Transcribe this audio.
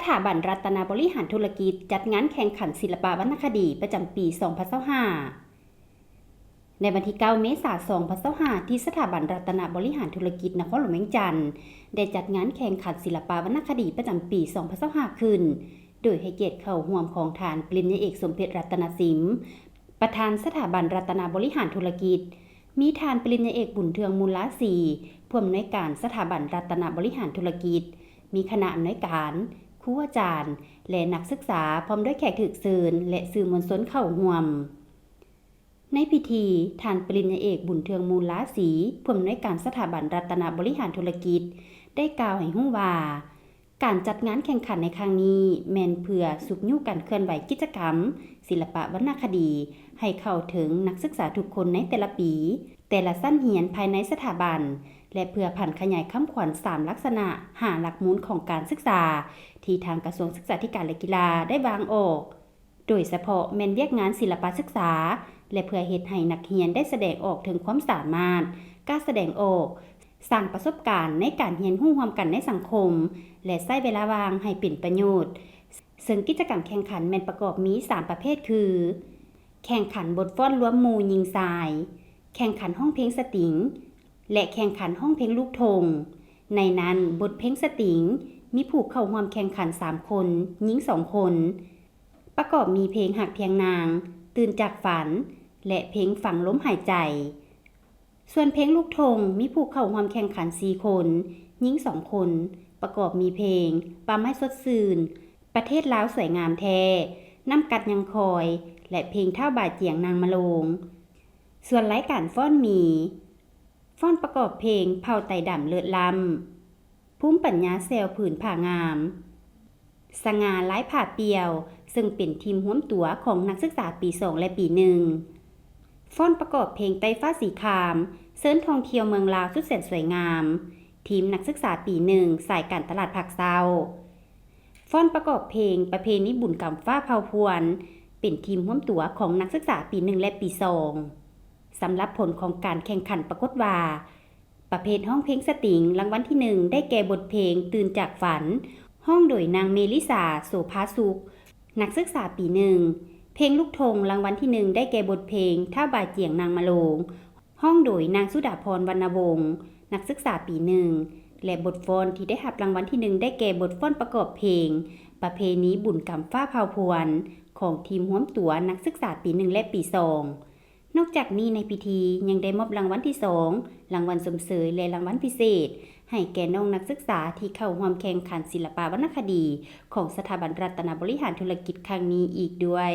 ສະຖາບັນລັດຕະນະບໍລິຫານທຸລະກິດ ຈັດງານແຂ່ງຂັນສິລະປະວັນນະຄະດີປະຈຳປີສອງພັນຊາວຫ້າ. ໃນວັນທີເກົ້າ ເມສາ ສອງພັນຊາວຫ້າ ທີ່ສະຖາບັນລັດຕະນະບໍລິຫານທຸລະກິດນະຄອນຫຼວງວຽງຈັນ ໄດ້ຈັດງານແຂ່ງຂັນສິລະປະວັນນະຄະດີປະຈຳປີສອງພັນຊາວຫ້າຂຶ້ນ, ໂດຍໃຫ້ກຽດເຂົ້າຮ່ວມຂອງທ່ານປະລິນຍາເອກ ສົມເພັດ ລັດຕະນະສິມ ປະທານສະຖາບັນລັດຕະນະບໍລິຫານທຸລະກິດ, ມີທ່ານປະລິນຍາເອກ ບຸນເທືອງ ມູນລາສີ ຜູ້ອຳນວຍການສະຖາບັນລັດຕະນະບໍລິຫານທຸລະກິດ, ມີຄະນະອຳນວຍການ, ຄູອາຈານ ແລະ ນັກສຶກສາ, ພ້ອມດ້ວຍແຂກຖືກເຊີນ ແລະ ສື່ມວນຊົນເຂົ້າຮ່ວມ. ໃນພິທີ, ທ່ານປະລິນຍາເອກ ບຸນເທືອງ ມູນລາສີ ຜູ້ອຳນວຍການສະຖາບັນລັດຕະນະບໍລິຫານທຸລະກິດ ໄດ້ກ່າວໃຫ້ຮູ້ວ່າ, ການຈັດງານແຂ່ງຂັນໃນຄັ້ງນີ້ ແມ່ນເພື່ອຊຸກຍູ້ການເຄື່ອນໄຫວກິດຈະກຳສິລະປະວັນນະຄະດີ ໃຫ້ເຂົ້າເຖິງນັກສຶກສາທຸກຄົນໃນແຕ່ລະປີ, ແຕ່ລະຊັ້ນຮຽນພາຍໃນສະຖາບັນ ແລະ ເພື່ອຜັນຂະຫຍາຍຄຳຂວັນສາມລັກສະນະ, ຫ້າຫຼັກມູນຂອງການສຶກສາ ທີ່ທາງກະຊວງສຶກສາທິການ ແລະ ກິລາໄດ້ວາງອອກ, ໂດຍສະເພາະແມ່ນວຽກງານສິລະປະສຶກສາ ແລະ ເພື່ອເຮັດໃຫ້ນັກຮຽນໄດ້ສະແດງອອກເຖິງຄວາມສາມາດ, ກ້າສະແດງອອກ, ສ້າງປະສົບການໃນການຮຽນຮູ້ຮ່ວມກັນໃນສັງຄົມ ແລະ ໃຊ້ເວລາວ່າງໃຫ້ເປັນປະໂຫຍດ. ເຊິ່ງກິດຈະກຳແຂ່ງຂັນແມ່ນປະກອບມີສາມປະເພດຄື ແຂ່ງຂັນບົດຟ້ອນລວມໝູ່ຍິງຊາຍ, ແຂ່ງຂັນຮ້ອງເພງສະຕິງ ແລະ ແຂ່ງຂັນຮ້ອງເພງລູກທົ່ງ. ໃນນັ້ນ, ບົດເພງສະຕິງ ມີຜູ້ເຂົ້າຮ່ວມແຂ່ງຂັນສາມຄົນ, ຍິງສອງຄົນ, ປະກອບມີເພງຮັກພຽງນາງ, ຕື່ນຈາກຝັນ ແລະ ເພງຝັງລົມຫາຍໃຈ. ສ່ວນເພງລູກທົ່ງ ມີຜູ້ເຂົ້າຮ່ວມແຂ່ງຂັນສີ່ຄົນ, ຍິງສອງຄົນ, ປະກອບມີເພງ ປ່າໄມ້ສົດຊື່ນ, ປະເທດລາວສວຍງາມແທ້, ນ້ຳກັດຍັງຄອຍ ແລະ ເພງທ້າວບາຈຽງນາງມະໂລງ. ສ່ວນລາຍການຟ້ອນມີ ຟ້ອນປະກອບເພງເຜົ່າໄຕດຳເລີດລ້ຳ, ພູມປັນຍາແຊວຜືນຜ້າງາມ, ສະຫງ່າລາຍຜ້າປ່ຽວ, ເຊິ່ງເປັນທີມຮວມຕົວຂອງນັກສຶກສາປີສອງ ແລະ ປີໜຶ່ງ. ຟ້ອນປະກອບເພງໃຕ້ຟ້າສີຄາມ, ເຊີນທ່ອງທ່ຽວເມືອງລາວສຸດແສນສວຍງາມ, ທີມນັກສຶກສາປີໜຶ່ງ ສາຍການຕະຫຼາດພາກເຊົ້າ. ຟ້ອນປະກອບເພງປະເພນີບຸນກຳຟ້າເຜົ່າພວນ, ເປັນທີມຮວມຕົວຂອງນັກສຶກສາປີໜຶ່ງ ແລະ ປີສອງ. ສຳລັບຜົນຂອງການແຂ່ງຂັນປາກົດວ່າ, ປະເພດຮ້ອງເພງສະຕິງ ລາງວັນທີໜຶ່ງ ໄດ້ແກ່ບົດເພງຕື່ນຈາກຝັນ, ຮ້ອງໂດຍນາງເມລິສາ ໂສພາສຸກ, ນັກສຶກສາປີໜຶ່ງ. ເພງລູກທົ່ງ ລາງວັນທີໜຶ່ງ ໄດ້ແກ່ບົດເພງທ້າວບາຈຽງນາງມະໂລງ, ຮ້ອງໂດຍນາງສຸດາພອນ ວັນນະວົງ, ນັກສຶກສາປີໜຶ່ງ ແລະ ບົດຟ້ອນທີ່ໄດ້ຮັບລາງວັນທີໜຶ່ງ ໄດ້ແກ່ບົດຟ້ອນປະກອບເພງປະເພນີບຸນກຳຟ້າເຜົ່າພວນ ຂອງທີມຮວມຕົວນັກສຶກສາປີໜຶ່ງ ແລະ ປີສອງ. ນອກຈາກນີ້ໃນພິທີຍັງໄດ້ມອບລາງວັນທີສອງ, ລາງວັນຊົມເຊີຍ ແລະ ລາງວັນພິເສດ ໃຫ້ແກ່ນ້ອງນັກສຶກສາທີ່ເຂົ້າຮ່ວມແຂ່ງຂັນສິລະປະວັນນະຄະດີຂອງສະຖາບັນລັດຕະນະບໍລິຫານທຸລະກິດຄັ້ງນີ້ອີກດ້ວຍ.